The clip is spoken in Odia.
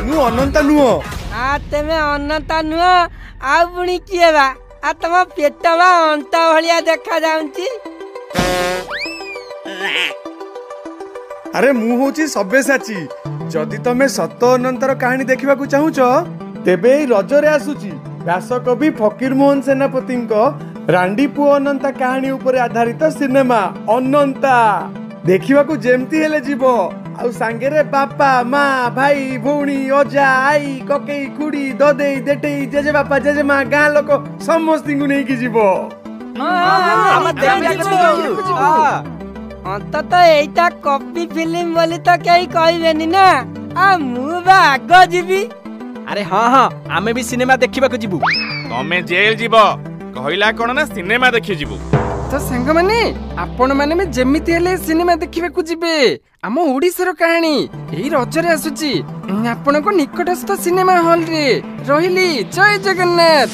ମୁଁ ଅନନ୍ତା ନୁହଁ। ଆ ତେମେ ଅନନ୍ତା ନୁହଁ ଆଉ ପୁଣି କିଏ ବା? ଆ ତମ ପେଟ ବା ଅଣ୍ଟା ଭଳିଆ ଦେଖା ଯାଉଛି। ଆରେ ମୁଁ ହଉଛି ସବ୍ୟସାଚୀ। ଯଦି ତମେ ସତ ଅନନ୍ତର କାହାଣୀ ଦେଖିବାକୁ ଚାହୁଁଛ, ତେବେ ଏଇ ରଜରେ ଆସୁଛି ବ୍ୟାସକବି ଫକୀର ମୋହନ ସେନାପତିଙ୍କ ରାଣ୍ଡି ପୁଅ ଅନନ୍ତା କାହାଣୀ ଉପରେ ଆଧାରିତ ସିନେମା ଅନନ୍ତା। ଦେଖିବାକୁ ଯେମିତି ହେଲେ ଯିବ, ଆଉ ସାଙ୍ଗରେ ବାପା ମା, ଭାଇ ଭଉଣୀ, ଅଜା ଆଈ, କକେଇ ଖୁଡି, ଦଦେଇ ଦେଠେଇ, ଜେଜେବାପା ଜେଜେମା, ଗାଁ ଲୋକ ସମସ୍ତଙ୍କୁ ନେଇକି ଯିବ। ଅନ୍ତତଃ ଏଇଟା କପି ଫିଲ୍ମ ବୋଲି ତ କେହି କହିବେନି ନା? ଆ ମୁଁ ବା ଆଗ ଯିବି। ଆରେ ହଁ ହଁ, ଆମେ ବି ସିନେମା ଦେଖିବାକୁ ଯିବୁ। ତମେ ଜେଲ ଯିବ, କହିଲା କଣ ନା ସିନେମା ଦେଖି ଯିବୁ। ତ ସାଙ୍ଗମାନେ, ଆପଣମାନେ ବି ଯେମିତି ହେଲେ ସିନେମା ଦେଖିବାକୁ ଯିବେ। ଆମ ଓଡ଼ିଶାର କାହାଣୀ ଏଇ ରଜରେ ଆସୁଛି ଆପଣଙ୍କ ନିକଟସ୍ଥ ସିନେମା ହଲରେ। ରହିଲି, ଜୟ ଜଗନ୍ନାଥ।